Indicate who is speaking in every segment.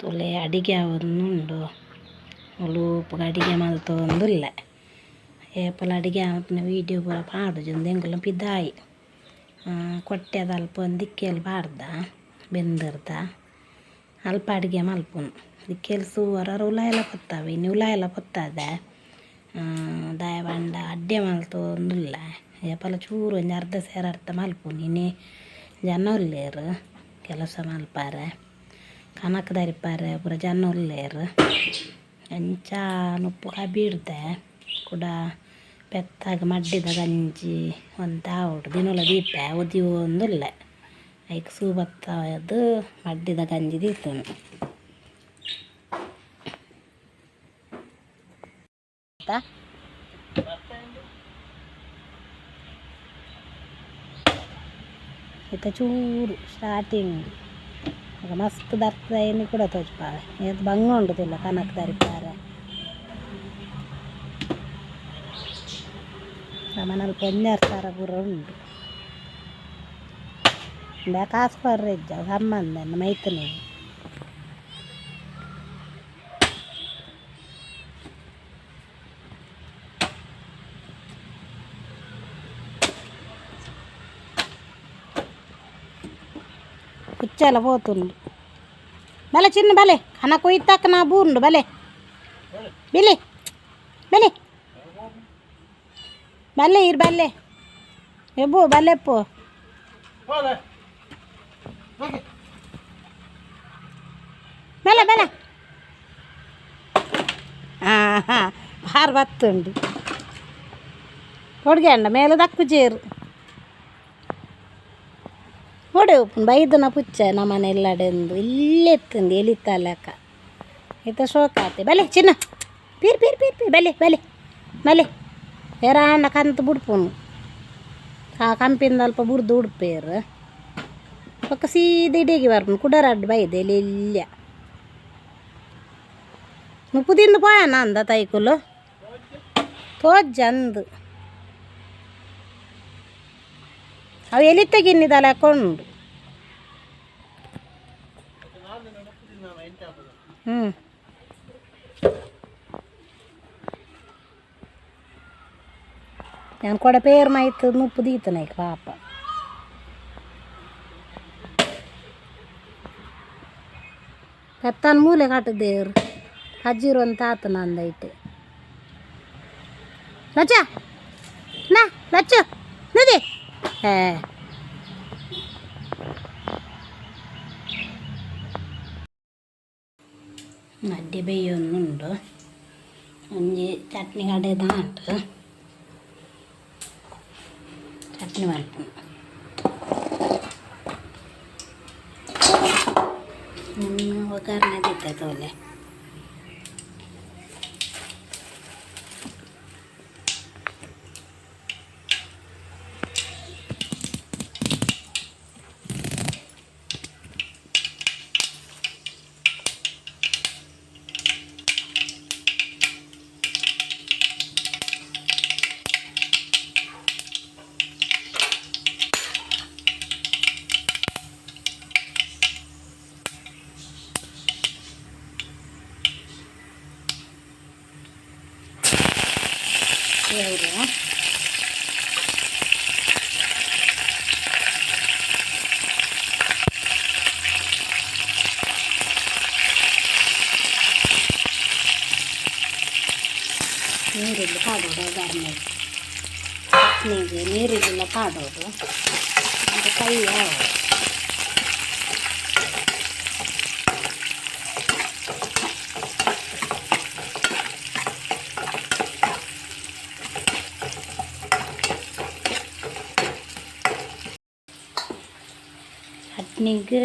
Speaker 1: ತೂಲೆ ಅಡಿಗೆ ಆವೊಂದುಂಡು ಮುಲು ಅಡಿಗೆ ಮಲ್ತೊಂದುಲ್ಲೆ ಏಪಲ ಅಡಿಗೆ ಮಲ್ಪುನ ವೀಡಿಯೋ ಪೂರ ಪಾಡುಜಿ ಉಂದು ಎಂಕಲ್ನ ಪಿದಾಯಿ ಕೊಟ್ಯದ ಅಲ್ಪ ಒಂಜಿ ದಿಕ್ಕೆಲ್ ಪಾಡ್ದ ಬೆಂದರ್ದ ಅಲ್ಪ ಅಡಿಗೆ ಮಲ್ಪುನು ದಿಕ್ಕೆಲ್ ತೂವರ ಉಲಾಯಲ ಪೊತ್ತಾವೆ ಇನಿ ಉಲಾಯಲ ಪೊತ್ತಾದೆ ದಾಯೆ ಪಂಡ ಅಡ್ಡೆ ಮಲ್ತೊಂದುಲ್ಲೆ ಏಪಲ ಚೂರು ಒಂಜಿ ಅರ್ಧ ಸೇರ್ ಅರ್ಧ ಮಲ್ಪುನು ಇನಿ ಜನ ಉಲ್ಲೆರ್ ಕೆಲಸ ಮಲ್ಪರೆ ಕನಕ್ ದರಿಪರೆ ಪೂರ ಜನ ಉಲ್ಲೆರ್ ಅಂಚ ನುಪ್ಪು ಕಬಿಡ್ದೆ ಕುಡ ಪೆತ್ತಾಗ ಮಡ್ಡಿದ ಗಂಜಿ ಒಂತೆ ಆವೊಡು ದಿನೊಲ ದೀಪೆ ಒದಿಯೊಂದುಲ್ಲೆ ಐಕ್ ಸೂ ಬತ್ತಾದ್ ಮಡ್ಡಿದ ಗಂಜಿ ದೀತುನು. ಇತ್ತೆ ಚೂರು ಸ್ಟಾರ್ಟಿಂಗ್ ಮಸ್ತ್ ದರ್ತ್ ಕೂಡ ತೋಜಿಪಾವೆ ಏತ್ ಬಂಗ ಉಂಡು ತೂಲ ಕನಕ್ ದರಿಪಾರೆ ನಮನಲ್ಪ ಒಂಜಾರು ಸಾರ ಪೂರ ಉಂಡು ಉಂದು ಕಾಸು ಕೊರ್ರೆ ಇಜ್ಜ ಸಂಬಂಧ ಮೈತುನೆ. ಪುಚ್ಚೆಲ ಪೋತುಂಡು ಬಲೆ ಚಿನ್ನ ಬಲೆ ಕನ ಕೊಯ್ತಕ್ಕ ನಾ ಬೂರುಂಡು ಬಲೆ ಬಿಲೆ ಬಲೆ ಬಲ್ಲೆ ಇರು ಬಲ್ಲೆ ಎಬ್ಬು ಬಲ್ಲೆಪ್ಪು ಬಲೆ ಬಲೆ ಹಾಂ ಹಾಂ ಬಾರ್ ಬತ್ತುಂಡು ಕೊಡ್ಗೆ ಅಂಡ ಮೇಲೆ ದಕ್ಕುಜೇರು ಒಡೆ ಉಪ್ಪುಂಡು ಬೈದನ ಪುಚ್ಚ ನಮ್ಮನೆ ಎಲ್ಲಡೆಂದು ಇಲ್ಲೆತ್ತುಂಡು ಎಲಿತ ಲೆಕ್ಕ ಇತ್ತ ಶೋಕಾತೆ ಬಲೆ ಚಿನ್ನ ಪೀರ್ ಪೀರ್ ಪೀರ್ ಪೀರ್ ಬಲೆ ಬಲೆ ಬಲೆ ಏರಾಂಡ ಕಂತು ಬುಡ್ಪುನು ಆ ಕಂಪಿಂದ ಅಲ್ಪ ಬುಡ್ದು ಉಡ್ಪೇರು ಬೊಕ್ಕ ಸೀದ ಇಡೀಗೆ ಬರ್ಪುನು ಕುಡರಡ್ಡು ಬೈದೆ ಎಲ್ಲಿ ನುಪ್ಪು ತಿಂದು ಪೋಯನ ಅಂದ ತೈಕುಲು ತೋಜ್ಜ ಅಂದು ಅವು ಎಲಿತ ಗಿನ್ನಿದ ಲೆಕ್ಕ ಉಂಡು. ಹ್ಞೂ ಯಾನ್ ಕೊಡೆ ಪೇರ್ ಮೈತ್ ನುಪ್ಪು ದೀತನ ಐಕ್ ಪಾಪ. ಪೆತ್ತನ್ ಮೂಲೆ ಕಟ್ಟುದೇರು ಅಜ್ಜಿರು ಅಂತ ಆತನ ಅಂದೈತೆ ಲಚ್ಚ ನಾ ಲಚ್ಚು ನದಿ ಹೇ ಅಡ್ಡೆ ಬೇಯೊಂದುಂಡು ಒಂಜಿ ಚಟ್ನಿ ಕಡೆದಾಂಟ್ ಚಟ್ನಿ ಮಲ್ಪುನು ಒಗ್ಗರಣೆ ದೀತೆ ತೋಲೆ. ಪೇರು ನೀರುಳ್ಳಿ ಪಾಡೋಡು ಒಗ್ಗರಣೆ ಚಟ್ನಿಗೆ ನೀರುಳ್ಳಿಲ ಪಾಡೋಡು ಅದು ಕೈ ಆವೊಡು. ಚಟ್ನಿಗೆ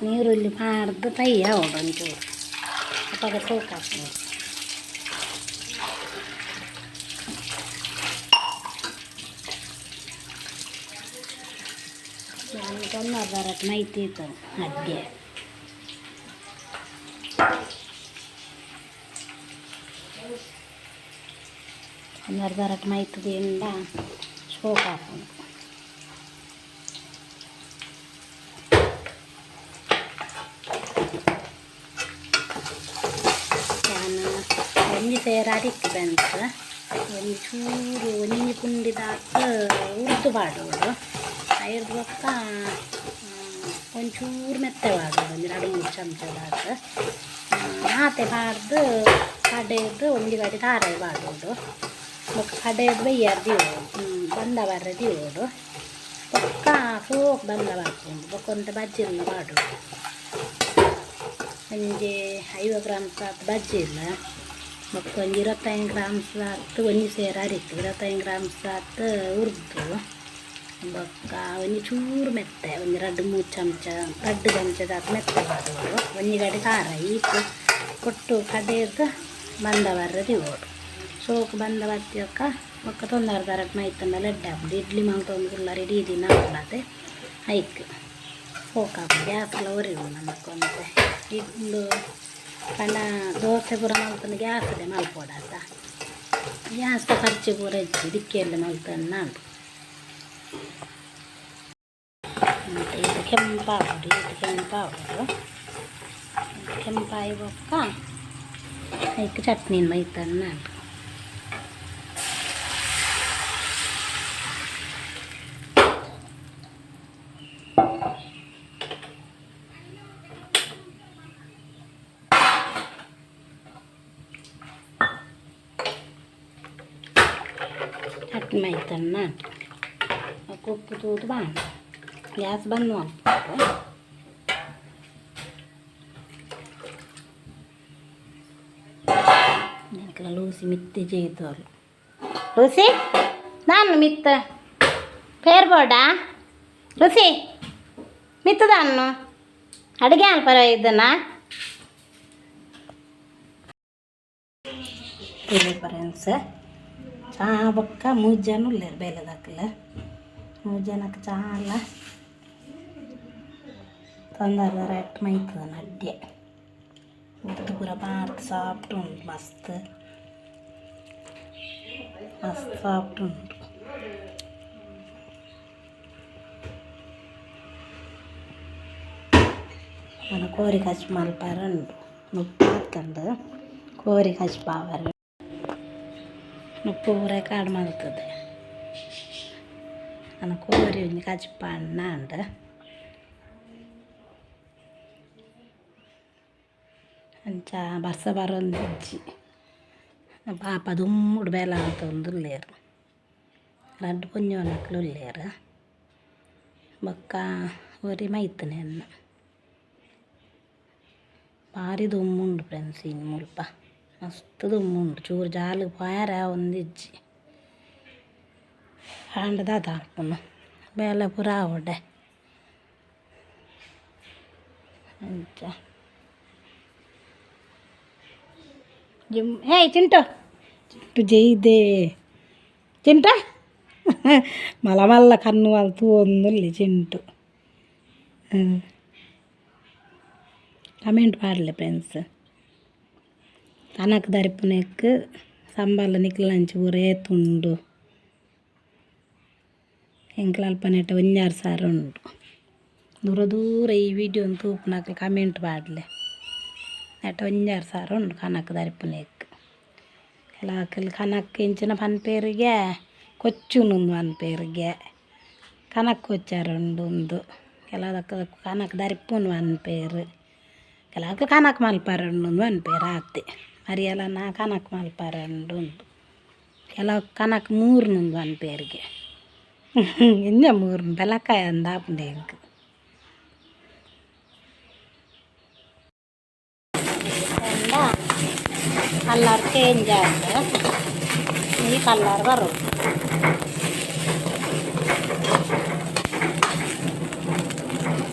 Speaker 1: ನೀರುಳ್ಳಿ ಪಾಡ್ದು ಪೈ ಆವೊಡು ಒಂಚೂರು ಅಪಗ ಸೋಕಾಪುಂಡು. ಯಾನ್ ತೊಂದರೆ ಮೈತೀತು ಅಡ್ಡೆ ಒಂದರ್ಧರಟ್ ಮೈತುದಿಂಡ ಸೋಕಾಪುಂಡು. ಸೇರು ಅರಿಕ್ ಬೆಂತ ಒಂಜಿ ಚೂರು ಒಂಜಿ ಪುಂಡಿದಾತ್ ಉರ್ದು ಪಾಡೋಡು. ಐರ್ದ್ ಬೊಕ್ಕ ಒಂಚೂರು ಮೆತ್ತೆ ಪಾಡೋಡು, ಒಂಜಿ ರಡ್ಡ್ ಮೂರು ಚಮಚದಾತ್. ಮಾತೆ ಪಾಡ್ದು ಕಡೆದು ಒಂಜಿ ಗಡಿ ತಾರಾಯಿ ಪಾಡೋಡು. ಬೊಕ್ಕ ಕಡೆದು ಬಯ್ಯಾರ ದೀವೊಡು, ಬಂದ ಬರ್ರೆ ದೀವೊಡು. ಬೊಕ್ಕ ಸೋಕು ಬಂದ ಬರ್ಪುಂಡು. ಬೊಕ್ಕ ಒಂತೆ ಬಜ್ಜಿರ್ನ ಪಾಡೋಡು, ಒಂಜಿ 50 ಗ್ರಾಮ್ಸ್ ಆತ್ ಬಜ್ಜಿರ್ನ. ಬೊಕ್ಕ ಒಂಜಿ 25 ಗ್ರಾಮ್ಸ್ ಆತ್ ಒಂಜಿ ಸೇರು ಅರಿಕ್, 25 ಗ್ರಾಮ್ಸ್ ಆತ್ ಉರ್ದು. ಬೊಕ್ಕ ಒಂಜಿ ಚೂರು ಮೆತ್ತೆ, ಒಂಜಿ ರಡ್ಡ್ ಮೂರು ಚಮಚ, ರಡ್ಡ್ ಚಮಚದಾತ್ ಮೆತ್ತೆ ಪಾಡೋಡು. ಒಂಜಿ ಗಡಿ ತಾರಾಯಿ ಈತ್ ಕೊಟ್ಟು ಕಡೆದು ಬಂದ ಬರ್ರೆ ದೀವೊಡು. ಸೋಕು ಬಂದ ಬತ್ತಿಬೊಕ್ಕ ಬೊಕ್ಕ ತೊಂದರೆ ತರಟ್ ಮೈತಂಡಲ ಎಡ್ಡೆ ಆಪುಂಡು. ಇಡ್ಲಿ ಮಲ್ತೊಂದು ಕುಲ್ಲರೆ ಇಡೀ ದಿನ ಆಪುಂಡತೆ. ಐಕ್ ಸೋಕಾಪುಂಡು. ಗ್ಯಾಸ್ಲ ಒರಿಯುಂಡು ನಮಕ್ ಒಂತೆ. ಉಂದು ಪಂಡ ದೋಸೆ ಪೂರ ಮಲ್ತುಂಡ ಗ್ಯಾಸ್ಡೆ ಮಲ್ಪೊಡಾತ, ಗ್ಯಾಸ್ದ ಖರ್ಚು ಪೂರ ಇಜ್ಜಿ, ದಿಕ್ಕೆಲ್ ಮಲ್ತೊಂಡ ಆಂಡ್. ಈತ್ ಕೆಂಪಾವೊಡು, ಈತ್ ಕೆಂಪಾವೊಡು. ಕೆಂಪಾಯಿ ಬೊಕ್ಕ ಐಕ್ ಚಟ್ನಿನ್ ಮೈತೊಂಡ ಆಂಡ್. ಚಟ್ನಿ ಮೈತೊಂಡ ಆಂಡ್. ಬೊಕ್ಕ ಉಪ್ಪು ತೂದು ಪಾಡೊಡು. ಗ್ಯಾಸ್ ಬಂದ್ ಮಲ್ಪೊಡು. ಎಂಕ್ಲ ಲೂಸಿ ಮಿತ್ತ್ ಜೈದೋಲು. ಲೂಸಿ ದಾನ್ನ ಮಿತ್ತ ಪೇರ್ ಬೋಡಾ? ಲೂಸಿ ಮಿತ್ತು ದಾನ್ನು ಅಡುಗೆ ಅನ್ಪರ ಇದನ್ನ ಫ್ರೆಂಡ್ಸ್. ಚಾ ಬೊಕ್ಕ ಮೂಜಿ ಜನ ಉಲ್ಲೆರ್ ಬೇಲೆದಕ್ಲ್. ಮೂಜಿ ಜನಕ್ಕೆ ಚಾ ಅಲ್ಲ ತೊಂದರೆ ರೆಟ್ ಮೈತದ ಅಡ್ಡೆ. ಉರ್ದು ಪೂರ ಪಾಡ್ದ್ ಸಾಫ್ಟ್ ಉಂಡು, ಮಸ್ತ್ ಮಸ್ತ್ ಸಾಫ್ಟ್ ಉಂಡು. ನನ ಕೋರಿ ಕಜಿಪು ಮಲ್ಪರೆ ಉಂಡು. ನುಪ್ಪು ಆತುಂಡು, ಕೋರಿ ಕಜಿಪು ಆವರೆ. ನುಪ್ಪು ಪೂರ ಕಾಡ್ ಮಲ್ತುದು. ನನ ಕೋರಿ ಒಂಜಿ ಕಜಿಪು ಪಾಡ್ಂಡ ಆಂಡ್. ಅಂಚ ಬರ್ಸ ಬರೊಂದಿಜ್ಜಿ. ಪಾಪ ದುಂಬುಡು ಬೇಲೆ ಮಲ್ತೊಂದುಲ್ಲೆರ್. ರಡ್ಡ್ ಪೊಂಜೋನಕ್ಲು ಉಲ್ಲೆರ್. ಬೊಕ್ಕ ಒರಿ ಮೈತುನೆ ಎನ್ನ. ಬಾರಿ ದುಂಬುಂಡು ಫ್ರೆಂಡ್ಸ್, ಇನಿ ಮುಲ್ಪ ಮಸ್ತ್ ದುಂಬುಂಡು. ಚೂರು ಜಾಲ್ಗ್ ಪೋಯೆರೆ ಆವೊಂದಿಜ್ಜಿ. ಆಂಡ ದಾದ ಮನ್ಪುನು, ಬೇಲೆ ಪೂರ ಆವೊಡೆ. ಅಂಚ ಜಿಮ್. ಹೇ ಚಿಂಟು, ಚಿಂಟು ಜೈದೆ. ಚಿಂಟ ಮಲ್ಲ ಮಲ್ಲ ಕಣ್ಣು ಮಲ್ತ್ ತೂವೊಂದುಲ್ಲೆ ಚಿಂಟು. ಕಮೆಂಟ್ ಪಾಡ್ಲೆ ಫ್ರೆಂಡ್ಸ್. ಕನಕ್ ದರಿಪುನೆಕ್ ಸಂಬಲ ನಿಕ್ಲಂಚಿ ಪೂರ ಏತುಂಡು? ಎಂಕ್ಲ ಅಲ್ಪ ನೆಟ್ಟ್ ಒಂಜಾರು ಸಾರ ಉಂಡು. ದೂರ ದೂರ ಈ ವಿಡಿಯೋನ್ ತೂಪುನಕುಲು ಕಮೆಂಟ್ ಪಾಡ್ಲೆ. ನೆಟ್ ಒಂಜಾರು ಸಾರ ಉಂಡು ಕನಕ್ ದರಿಪುನೆಕ್. ಕೆಲವಕ್ಲ್ ಕನಕ್ ಎಂಚಿನ ಪನ್ಪೆರ್ಗೆ, ಕೊಚ್ಚುನು ಪನ್ಪೆರ್ಗೆ, ಕನಕ್ ಕೊಚ್ಚರೆ ಉಂಡು ಉಂದು. ಕೆಲವದಕ್ಲ್ ಕನಕ್ ದರಿಪುನು ಪನ್ಪೆರ್, ಕೆಲವಕ್ಲ್ ಕನಕ್ ಮಲ್ಪರೆ ಉಂಡು ಪನ್ಪೆರ್ ಆತೆ. ಮರಿಯಲನ ಕನಕ್ ಮಲ್ಪರೆ ಉಂಡು ಉಂದು. ಕೆಲವು ಕನಕ್ ಮೂರುನು ಪನ್ಪೆರ್ಗೆ. ಎಂಚ ಮೂರುನು ಪೆಲಕಾಯಿ ಅಂದ್ ಆಪುಂಡು ಎಂಕ್. ಪಂಡ ಕಲರ್ ಚೇಂಜ್ ಆಂಡ್, ಈ ಕಲರ್ ಬರೊಡು.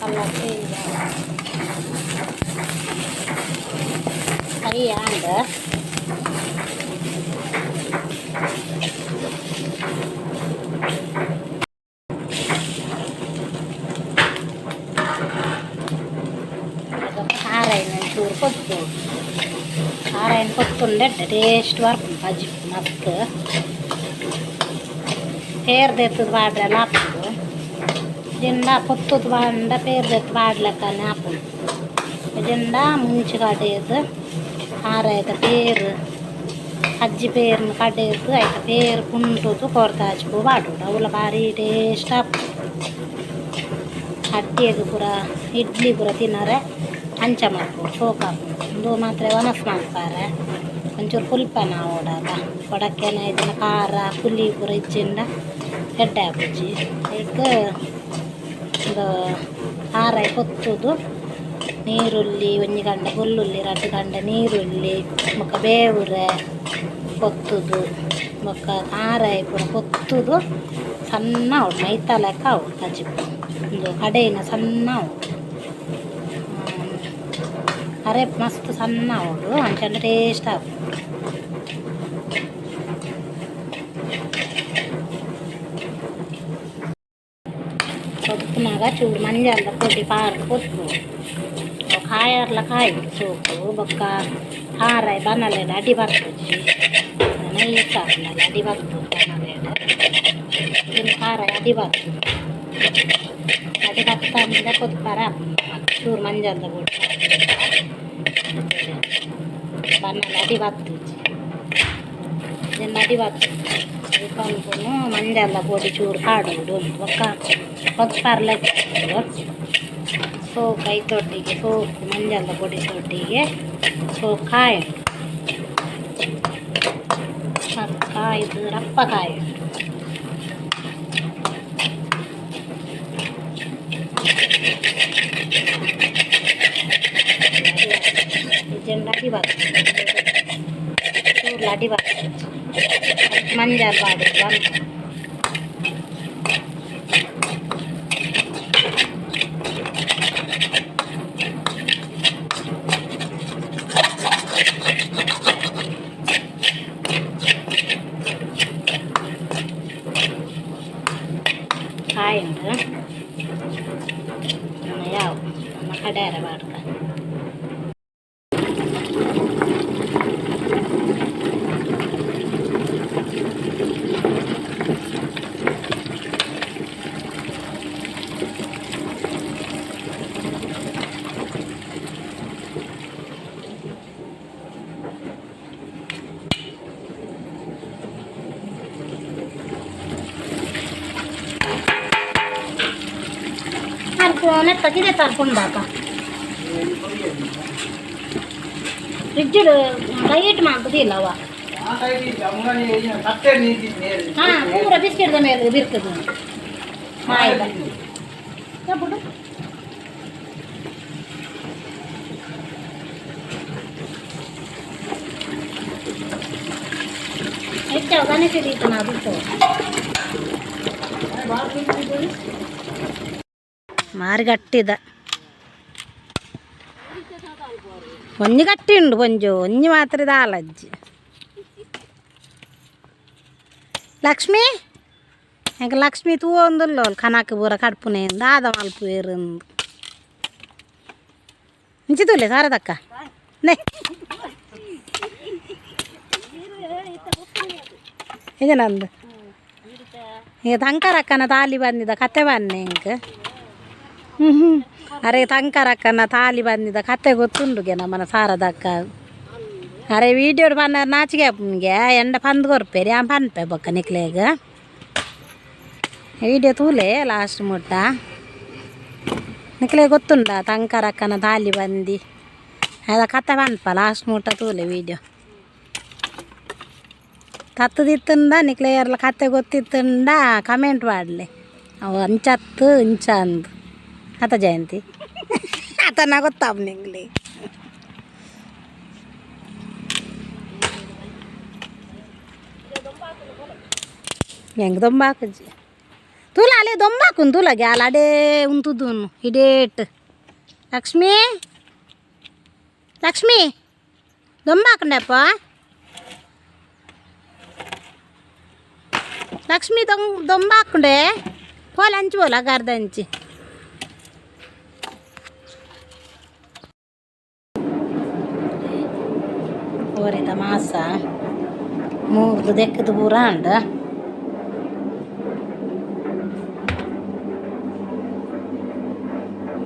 Speaker 1: ಕಲರ್ ಚೇಂಜ್ ಆಂಡ್, ಫ್ರೈ ಆಂಡ್. ತಾರಾಯಿನ್ ಒಂಚೂರು ಪೊತ್ತೊಡು. ತಾರಾಯಿನ್ ಪೊತ್ತುಂಡ ಎಡ್ಡೆ ಟೇಸ್ಟ್ ಬರ್ಪುಂಡು ಕಜಿಪು ಮಸ್ತ್. ಪೇರ್ ದೆತ್ತುದು ಪಾಡ್ರೆಲ ಆಪುಂಡು. ಇಜ್ಜಿಂಡ ಪೊತ್ತುದು ಪಾಡ್ಂಡ ಪೇರ್ ದೆತ್ತ್ ಪಾಡ್ಲೆಕ್ಕನೆ ಆಪುಂಡು. ಇಜ್ಜಿಂಡ ಮುಂಚಿ ಕಡೆದ್ ತಾರಾಯಿದ ಪೇರ್ ಅಜ್ಜಿ ಪೇರ್ನ ಕಡೆದು ಐತ ಪೇರ್ ಪುಂಟುದು ಕೊರ್ತಾಜ್ಪು ಪಾಡೋಡು ಅವುಲ ಬಾರಿ ಟೇಸ್ಟ್ ಆಪುಂಡು ಅಡ್ಡಿಯಗ್ ಪೂರ ಇಡ್ಲಿ ಪೂರ ತಿನರೆ ಅಂಚ ಮಲ್ಪೊಡು ಸೋಕಾಪುಂಡು ಉಂದು ಮಾತ್ರ ವನಸ್ ಮಲ್ಪಾರೆ ಒಂಚೂರು ಪುಲ್ಪನ ಆವೊಡಲ ಕೊಡಕ್ಕೆನ ಇತ್ತಿನ ಖಾರ ಪುಲಿ ಪೂರ ಇಜ್ಜಿಂಡ ಎಡ್ಡೆ ಆಪುಜಿ ಐಕ್ ಉಂದು ಕಾರಾಯಿ ಪೊತ್ತುದು ನೀರುಳ್ಳಿ ಒಂಜಿ ಗಂಡೆ ಬೊಲ್ಲುಳ್ಳಿ ರಡ್ಡ್ ಗಂಡೆ ನೀರುಳ್ಳಿ ಬೊಕ್ಕ ಬೇವುರೆ ಪೊತ್ತುದು ಬೊಕ್ಕ ಕಾರಾಯಿ ಪೂರ ಪೊತ್ತುದು ಸಣ್ಣ ಆವೊಡು ಮೈತ ಲೆಕ್ಕ ಆವೊಡು ಕಜಿಪು ಉಂದು ಕಡೆಯಿನ ಸಣ್ಣ ಆವೊಡು ಅರೆಪು ಮಸ್ತ್ ಸಣ್ಣ ಆವೊಡು ಅಂಚಾಂಡ ಟೇಸ್ಟ್ ಆಪುಂಡು. ಕೊದ್ಪುನಗ ಚೂರು ಮಂಜಲ್ದ ಪೊಡಿ ಪಾಡ್ದ್ ಕೊದ್ಪೊಡು ಅವು ಕಾಯರ್ಲ ಕಾಯುಡು ಸೋಕು ಬೊಕ್ಕ ಕಾರಾಯಿ ಬನಲೆಡ್ ಅಡಿ ಬರ್ಪುಜಿ ನೈಸ್ ಆಪುಂಡಲ್ಲ ಅಡಿ ಬರ್ಪುಜಿ ಬನಲೆಡ್ ಇನ್ ಕಾರಾಯಿ ಅಡಿ ಬರ್ಪುಜಿ ಅಡಿ ಬತ್ತಂದೆ ಕೊದ್ಪರೆ ಆಪುಂಡು ಚೂರು ಮಂಜಲ್ದ ಪೊಡಿ ಬನಲೆ ಅಡಿ ಬತ್ತುಜಿ ಇದನ್ನ ಅಡಿ ಬತ್ತುಜಿ ಪನ್ಪುನು ಮಂಜಲ್ದ ಪೊಡಿ ಚೂರು ಪಾಡೊಡು ಬೊಕ್ಕ ಕೊದ್ಪರ್ಲ ಸೋಕು ಐತೊಟ್ಟಿಗೆ ಸೋಕು ಮಂಜಲ್ದ ಪೊಡಿ ತೊಟ್ಟಿಗೆ ಸೋಕು ಕಾಯುಂಡು ಮಸ್ತ್ ಕಾಯ್ದು ರಪ್ಪ ಕಾಯುಂಡು ಇಜ್ಜಂಡ ಅಡಿ ಬರ್ತದೆ ಚೂರ್ಲ ಅಡಿ ಬರ್ತದೆ ಮಂಜಲ್ ಪಾಡೋದು ಬಂತು. ಕಾಯುಂಡು ನನ ಯಾವು ನನ ಕಡೆಯರ ಪಾಡ್ಕ. ನೆತ್ತ ಕಿದೆ ತರ್ಪುಂಡಾತ ಫ್ರಿಡ್ಜ್ ಟೈಟ್ ಮಾಡ್ತದಿಲ್ಲವ. ಹಾಂ, ಪೂರ ಬಿಸ್ಕೆಟ್ದ ಮೇಲೆ ಬಿರ್ತದೆ ಮಾಯ್ದ ಬಿಡು. ಹೆಚ್ಚು ಗಣೇಶ ದೀಪನ ಬಿಟ್ಟು ಮಾರಿ ಗಟ್ಟಿದ ಒಂಜಿ ಗಟ್ಟಿ ಉಂಡು ಒಂಜು ಒಂಜಿ ಮಾತ್ರ ದಾಲಜ್ಜಿ. ಲಕ್ಷ್ಮಿ ಎಂಕ ಲಕ್ಷ್ಮಿ ತೂವೊಂದುಲ್ಲೋಲ್ ಕನಕ್ ಪೂರ ಕಡ್ಪುನೆ ದಾದ ಮಲ್ಪುವೆರ್ ಇಂದು ಇಂಚಿ ತೂಲೆ ಸಾರದಕ್ಕ ನೇ ನಂದು ಈಗ ತಂಕರಕ್ಕನ ತಾಲಿ ಬಂದಿದ್ದ ಕತೆ ಬನ್ನಿ ಎಂಕ್. ಅರೆ ತಂಕರಕ್ಕನ ತಾಲಿ ಬಂದಿದ್ದ ಕತೆ ಗೊತ್ತುಂಡುಗೆ ನಮ್ಮನ ಸಾರದಕ್ಕ. ಅರೆ ವೀಡಿಯೋ ಪನ್ನ ನಾಚಿಗೆ ಆಪುನ್ಗೆ ಎಂಡ ಪಂದ್ ಕೊರ್ಪೇರಿ ಆನ್ ಪನ್ಪೆ ಬೊಕ್ಕ ನಿಕ್ಲೆಗ್ ವೀಡಿಯೋ ತೂಲೆ ಲಾಸ್ಟ್ ಮುಟ್ಟ. ನಿಕ್ಲೆ ಗೊತ್ತುಂಡ ತಂಕರಕ್ಕನ ತಾಲಿ ಬಂದಿ ಅದ ಕತೆ ಪನ್ಪ ಲಾಸ್ಟ್ ಮುಟ್ಟ ತೂಲೆ ವೀಡಿಯೋ. ತತ್ತದಿತ್ತುಂಡ ನಿಕ್ಲೆ ಏರ್ಲ ಕತೆ ಗೊತ್ತಿತ್ತುಂಡ ಕಮೆಂಟ್ ಪಾಡ್ಲೆ ಅವು ಅಂಚತ್ತು ಇಂಚ ಅಂದು ಅತ ಜಯಂತಿ ಆತನ ಗೊತ್ತಾಪ್ ನಿಂಗ್ಲಿ. ಹೆಂಗೆ ದೊಂಬಾಕುಜಿ ತೂಲ ಅಲೆ ದೊಂಬಾಕುನ್ ತೂಲ ಗ್ಯಾಲ ಅಡೇ ಉಂತುದುನು ಇಡೇಟ್. ಲಕ್ಷ್ಮಿ ಲಕ್ಷ್ಮಿ ದೊಂಬಾಕುಂಡಪ್ಪ ಲಕ್ಷ್ಮಿ ದೊಂ ದೊಂಬಾಕುಂಡೆ ಪೋಲ ಅಂಚು ಪೋಲ ಅಗಾರ್ದ ಅಂಚಿ. ಕೋರಿದ ಮಾಸ ಮೂರ್ದು ದೆಕ್ಕದ ಪೂರ ಅಂಡ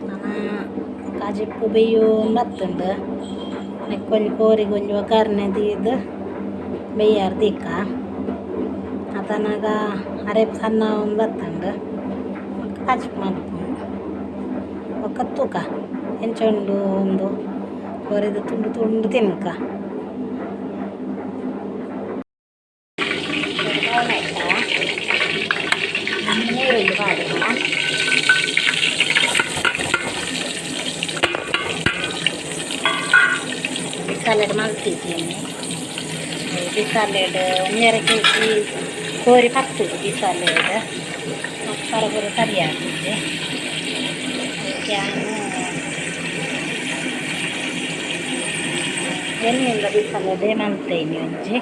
Speaker 1: ನನ ಕಜಿಪ್ಪು ಬೇಯೊಂದು ಬತ್ತುಂಡು. ನೆಕ್ಕೊಂಜಿ ಕೋರಿಗೆ ಒಂಜಿ ಒಗ್ಗರಣೆ ದೀದ್ ಬೆಯ್ಯಾರ್ ದೀಕ ಅತನಾಗ ಅರೆಪು ಸಣ್ಣ ಒಂದು ಬತ್ತಂಡು ಬೊಕ್ಕ ಕಜಿಪು ಮಲ್ಪುನು ಬೊಕ್ಕ ತೂಕ ಎಂಚ ಉಂಡು ಉಂದು ಕೋರಿದ ತುಂಡು ತುಂಡು ತಿನ್ಕ. ಟೊಮೆಟೊ ನೀರುಳ್ಳಿ ಪಾಡುವ. ಬಿಸಾಲೆಡ್ ಮಲ್ತಿದ್ದೀನಿ. ಬಿಸಾಲೆಡ್ ಒಂಜರೆ ಕೆಜಿ ಕೋರಿ ಪತ್ತುದು. ಬಿಸಾಲೆಡ್ ಮಸಾಲ ಪೂರ ಸರಿ ಆತಿದೆ. ಯಾನ್ ಎಣ್ಣೆದ ಬಿಸಾಲೆಡೆ ಮಲ್ತೇನಿ ಒಂಜಿ.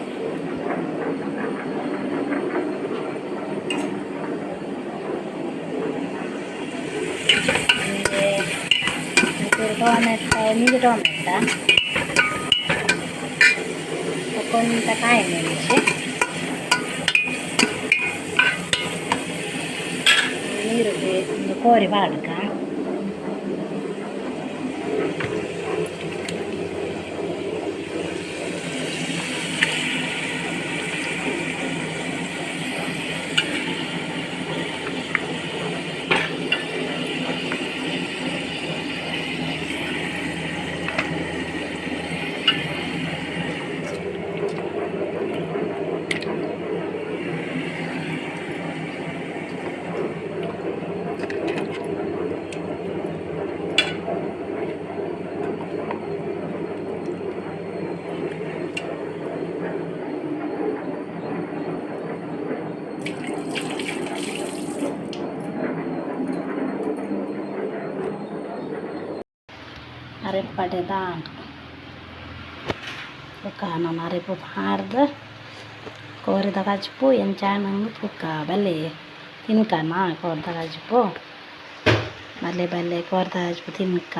Speaker 1: ಒಂಚೂರು ಟೊಮೆಟೊ, ಒಂಜಿ ಟೊಮೆಟೊ, ಬೊಕ ಒಂತೆ ಕಾಯಿ ಮೆಣಸು, ನೀರುಳ್ಳಿ, ಒಂದು ಕೋರಿ ಪಾಡ್ಕ. ಅರೆಪು ದಾಂಡ್. ಬೊಕ ನನ ಅರೆಪು ಪಾಡ್ದ್ ಕೋರಿದ ಕಜಿಪು ಎಂಚ ಆಂಡ್ ತೂಕ. ಬಲ್ಲೆ ತಿನ್ಕನ ಕೋರ್ದ ಕಜಿಪು. ಬಲ್ಲೆ ಬಲ್ಲೆ, ಕೋರ್ದ ಕಜಿಪು ತಿನ್ಕ.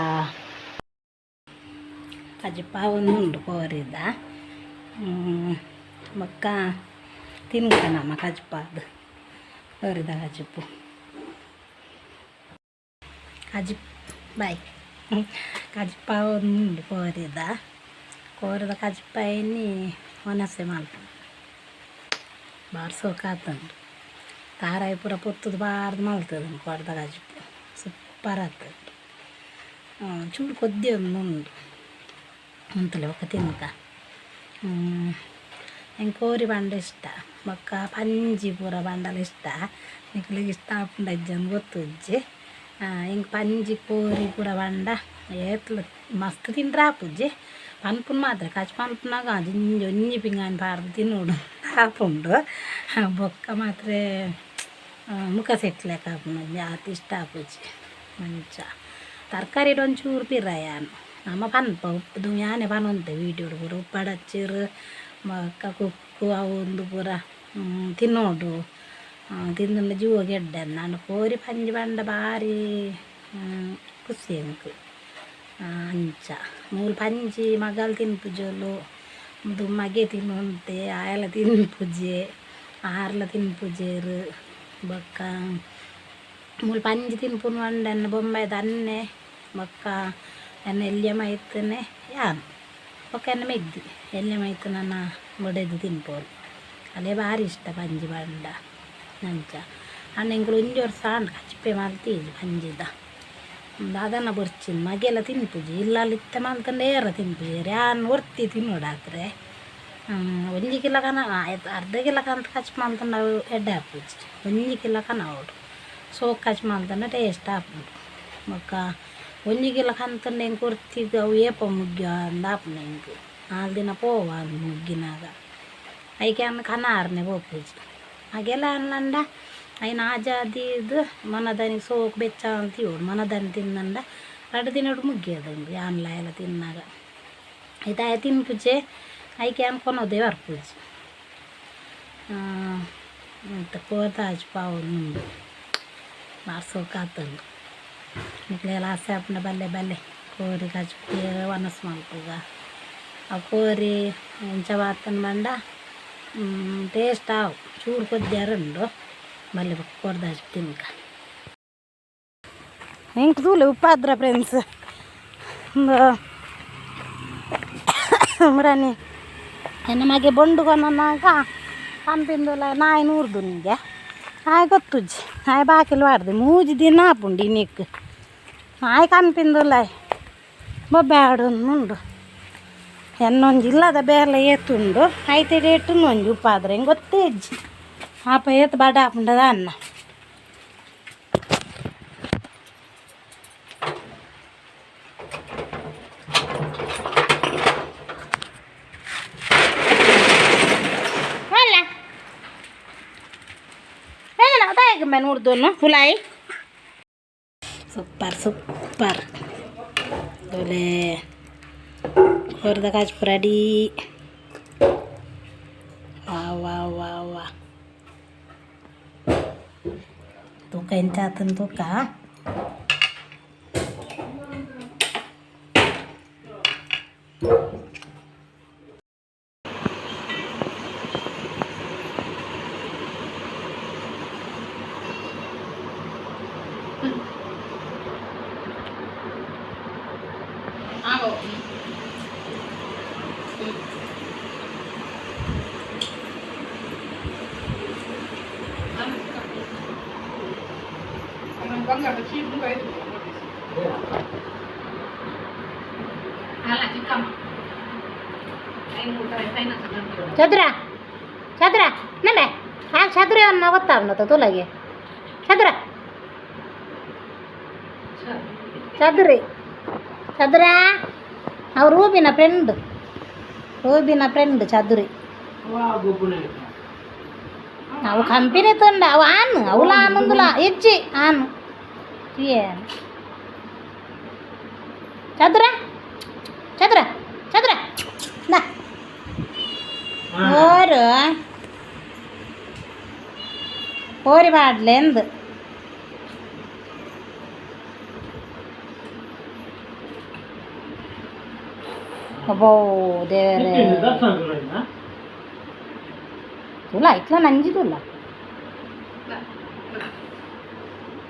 Speaker 1: ಕಜಿಪು ಆವೊಂದುಂಡು ಕೋರಿದ. ಬೊಕ್ಕ ತಿನ್ಕ ನಮ ಕಜಿಪಾದ್ ಕೋರಿದ ಕಜಿಪು. ಕಜಿಪು ಬಾಯ್. ಕಜಿಪು ಆವೊಂದುಂಡು ಕೋರಿದ. ಕೋರಿದ ಕಜಿಪಾಯಿನಿ ವನಸೆ ಮಲ್ಪುನು. ಬಾರಿ ಸೋಕಾತುಂಡು. ತಾರಾಯಿ ಪೂರ ಪೊತ್ತುದು ಪಾಡ್ದು ಮಲ್ತುದು ಕೋರ್ದ ಕಜಿಪು ಸೂಪರ್ ಆತುಂಡು. ಚೂರು ಕೊದ್ದಿ ಒಂದು ಉಂಡು ಉಂತುಲೆ, ಬೊಕ ತಿನ್ಕ. ಎಂಕ್ ಕೋರಿ ಪಂಡ ಇಷ್ಟ, ಬೊಕ್ಕ ಪಂಜಿ ಪೂರ ಪಂಡಲ ಇಷ್ಟ. ನಿಕ್ಲೆಗ್ ಇಷ್ಟ ಆಪುಂಡ ಇಜ್ಜಂದ್ ಗೊತ್ತುಜ್ಜಿ. ಎಂಕ್ ಪಂಜಿ ಕೋರಿ ಪೂರ ಪಂಡ ಏತ್ಲ ಮಸ್ತ್ ತಿಂಡ್ರೆ ಆಪುಜಿ. ಪನ್ಪುನ ಮಾತ್ರ ಕಜಿಪು ಮನ್ಪುನಗ ಜಿಂಜ ಒಂಜಿ ಪಿಂಗಾಣಿ ಪಾಡ್ದು ತಿನೊಡು ಆಪುಂಡು. ಬೊಕ್ಕ ಮಾತ್ರ ಮುಖ ಸೆಟ್ಲೆಕ ಆಪುಂಡು, ಆತ್ ಇಷ್ಟ ಆಪುಜಿ ಅಂಚ. ತರಕಾರಿಡ್ ಒಂಚೂರು ಪಿರ ಯಾನ್. ನಮ ಪನ್ಪ ಉಪ್ಪುದು ಯಾನೆ ಪನೊಂತೆ ವೀಡಿಯೋಡು ಪೂರ ಉಪ್ಪಡಚ್ಚಿರ್ ಬೊಕ್ಕ ಕುಕ್ಕು ಅವು ಉಂದು ಪೂರ ತಿನ್ನೋಡು, ತಿಂದುಂಡ ಜೀವಗ್ ಎಡ್ಡೆ ಅಂದ್. ಆಂಡ ಕೋರಿ ಪಂಜಿ ಪಂಡ ಬಾರಿ ಖುಷಿ ಎಂಕ್ ಅಂಚ. ಮೂಲು ಪಂಜಿ ಮಗಲ್ ತಿನ್ಪುಜೊಲು, ಉಂದು ಮಗೆ ತಿನ್ನುಂತೆ, ಆಯೆಲ ತಿನ್ಪುಜೆ, ಆರ್ಲ ತಿನ್ಪುಜೆರ್. ಬೊಕ್ಕ ಮೂಲು ಪಂಜಿ ತಿನ್ಪುನು ಪಂಡ ಎನ್ನ ಬೊಂಬೈದ ಅಣ್ಣೆ, ಬೊಕ್ಕ ಎನ್ನ ಎಲ್ಯ ಮೈತುನೆ, ಯಾನ್, ಬೊಕ್ಕ ಎನ್ನ ಮೆಗ್ದಿ. ಎಲ್ಯ ಮೈತುನನ ಬೊಡೆದಿ ತಿನ್ಪೊಲು. ಅಲೆ ಬಾರಿ ಇಷ್ಟ ಪಂಜಿ ಪಂಡ ಅಂಚ. ಆಂಡ ಎಂಕುಲು ಒಂಜಿ ವರ್ಸ ಆಂಡ್ ಕಜಿಪೆ ಮಲ್ತಿಜಿ ಪಂಜಿದ. ದಾದನ ಬೊರ್ಚಿಂದ್ ಮಗೆಲ ತಿನ್ಪುಜಿ. ಇಲ್ಲಲ್ ಇತ್ತೆ ಮಲ್ತುಂಡ ಏರ್ಲ ತಿನ್ಪುಜೆರ್, ಯಾನ್ ಒರ್ತಿ ತಿನೊಡಾತ್ರೆ. ಒಂಜಿ ಕಿಲೋ ಕನ ಅರ್ಧ ಕಿಲೋ ಕಂತ್ ಕಜಿಪು ಮಲ್ತುಂಡ ಅವು ಎಡ್ಡೆ ಆಪುಜಿ. ಒಂಜಿ ಕಿಲೋ ಕನವೊಡು. ಸೋಕು ಕಜಿಪು ಮಲ್ತುಂಡ ಟೇಸ್ಟ್ ಆಪುಂಡು. ಬೊಕ್ಕ ಒಂಜಿ ಕಿಲೋ ಕಂತುಂಡ ಎಂಕ್ ಒರ್ತಿಗ್ ಅವು ಏಪ ಮುಗ್ಗಿಯಾ ಅಂದ್ ಆಪುಂಡು ಎಂಕ್. ನಾಲ್ ದಿನ ಪೋವು ಮುಗ್ಗಿನಾಗ. ಐಕ್ ಯಾನ್ ಕನಾರ್ನೆ ಪೋಪುಜಿ. ಮಗೆಲ ಆನ್ಲಂಡ ಐನ್ ಆಜಾದೀದ್ ಮನದಾನಿ ಸೋಕು ಬೆಚ್ಚ ದೀವೊಡು. ಮನದಾನಿ ತಿಂದಂಡ ರಡ್ಡ್ ದಿನೊಡು ಮುಗ್ಗಿಯದು ಉಂದು ಯಾನ್ಲ ಆಯೆಲ ತಿನ್ನಗ. ಐತ ಆಯೆ ತಿನ್ಪುಜೆ. ಐಕ್ ಯಾನ್ ಕೊನೊದೇ ಬರ್ಪುಜಿ. ಇತ್ತೆ ಕೋರ್ದ ಕಜಿಪು ಆವೊಂದುಂಡು. ಬಾರಿ ಸೋಕು ಆತುಂಡು. ನಿಕ್ಲೆಲ ಆಸೆ ಆಪುಂಡ ಬಲ್ಲೆ ಬಲ್ಲೆ, ಕೋರಿ ಕಜಿಪು ವನಸ್ ಮಲ್ಪುಗ. ಆ ಕೋರಿ ಎಂಚ ಬಾತುಂಡು ಪಂಡ ಟೇಸ್ಟ್ ಆವು. ಚೂರು ಕೊದ್ಯಾರ ಉಂಡು. ಬಲ್ಲೆ ಬೊಕ್ಕ ಕೋರ್ದ ಕಜಿಪು ತಿನ್ಕ. ಎಂಕ್ ತೂಲೆ ಉಪ್ಪಾದ್ರ ಫ್ರೆಂಡ್ಸ್. ಉಂದು ಮುರಾನಿ ಎನ್ನ ಮಗೆ ಬೊಂಡು ಕೊನನಾಗ ಪಂಪಿಂದುಲ ನಾಯಿ ನೂರ್ದು ನಿಂಗೆ ಆಯ್ ಗೊತ್ತುಜ್ಜಿ ಆಯ್ ಬಾಕಿಲ್ ವಾಡ್ದು ಮೂಜಿ ದಿನ ಆಪುಂಡು ಇನಿಕ್ ನಾಯಿ ಕನ್ಪಿಂದುಲ ಬೊಬ್ಬೆ ಆಡೊಂದುಂಡು ಎನ್ನೊಂಜಿ ಇಲ್ಲದ ಬೇಲೆ ಏತುಂಡು ಐತೆ ಏಟುಂಡು ಒಂಜಿ ಉಪ್ಪಾದ್ರೆ ಹಿಂಗೆ ಗೊತ್ತೇ ಇಜ್ಜಿ ಆಪ ಏತ್ ಬಡ ಆಪುಂಡದ ಅನ್ನ. ಅಲ್ಲ ನೋಡ್ದೋನು ಹುಲಾಯಿ ಸೂಪರ್ ಸೂಪರ್ ದೊಲೆ ಕೋರ್ದ ಕಾಜ್ಪು ರೆಡಿ. ವಾ ವಾ ವಾ ವಾ. ತೂಕ ಎಂಚ ಆತನ್ ತೂಕ. ಚದುರ ಚದುರ ನಮ್ಮೆ ಆ ಚದುರ ಅನ್ನ ಗೊತ್ತಾಗ್ನತ ತುಲಾಗೆ ಚದುರ ಚದುರಿ ಚದುರ ಅವು ರೂಬಿನ ಫ್ರೆಂಡ್, ರೂಬಿನ ಫ್ರೆಂಡ್ ಚದುರಿ. ಅವು ಕಂಪಿನಿ ತುಂಡ ಅವು ಆನು ಅವುಲ ಆನಂದುಲ ಇಜ್ಜಿ ಆನು ಏನು. ಚದುರ ಚದುರ ಚದುರ ನಾ ಓರು ಓರಿ ಪಾಡ್ಲೆಂದು. ಅಬ್ಬೋ ದೇವರೇ, ತುಲ ಇಟ್ಲ ನಂಜಿ ತುಲ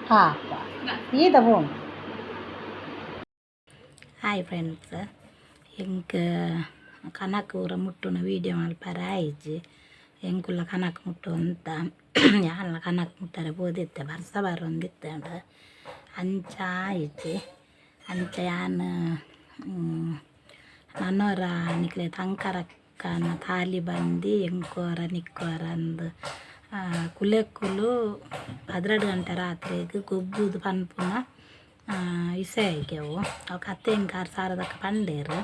Speaker 1: ಹಾಪ ಈದ ಬೋನ್. ಹಾಯ್ ಫ್ರೆಂಡ್ಸ್, ಎಂಕ್ ಕನಕ ಊರ ಮುಟ್ಟುನ ವೀಡಿಯೋ ಮಲ್ಪರೆ ಆಯ್ಜಿ. ಎಂಕುಲ ಕನಕ ಮುಟ್ಟು ಅಂತ ಯಾನ್ಲ ಕನಕ ಮುಟ್ಟರೆ ಪೋದಿತ್ತೆ, ಬರ್ಸ ಬರೊಂದಿತ್ತೆ ಅಂಚ ಆಯ್ಜಿ. ಅಂಚ ಯಾನ್ ನನೊರ ನಿಕ್ಲೆ ತಂಕರಕ್ಕನ ತಾಲಿ ಬಂದು ಎಂಕೋರ ನಿಕ್ಕೋರ ಅಂದ್ ಕುಲೆಕ್ಕುಲು 12 ಗಂಟೆ ರಾತ್ರೆಗ್ ಗೊಬ್ಬುದು ಪನ್ಪುನ ಇಸೆ ಅವು. ಅವು ಕತೆ ಎಂಕಾರ್ ಸಾರದಕ್ಕ ಪಂಡೇರು.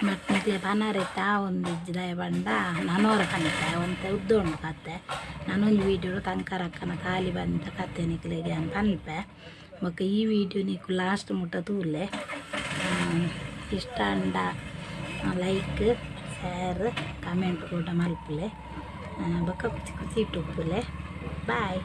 Speaker 1: ಬಟ್ ನಿಕ್ಲೆ ಪನರೆತ್ತ ಆವೊಂದಿಜ್ಜಿ, ದಾಯೆ ಪಂಡ ನನೊರ ಪನ್ಪೆ ಒಂತೆ ಉದ್ದ ಉಂಡು ಕತೆ. ನನೊಂಜಿ ವೀಡಿಯೋಡು ತಂಕರಕ್ಕನ ತಾಲಿ ಬಂದ ಕತೆ ನಿಕ್ಲೆಗ್ ಯಾನ್ ಪನ್ಪೆ. ಬೊಕ್ಕ ಈ ವೀಡಿಯೋ ನಿಕ್ಕು ಲಾಸ್ಟ್ ಮುಟ್ಟ ತೂಲೆ. ಇಷ್ಟ ಆಂಡ ಲೈಕ್ ಶೇರ್ ಕಮೆಂಟ್ ಕೂಡ ಮಲ್ಪುಲೆ. ಬೊಕ್ಕ ಕುಚಿ ಕುಚಿ ಉಪ್ಪುಲೆ. ಬಾಯ್.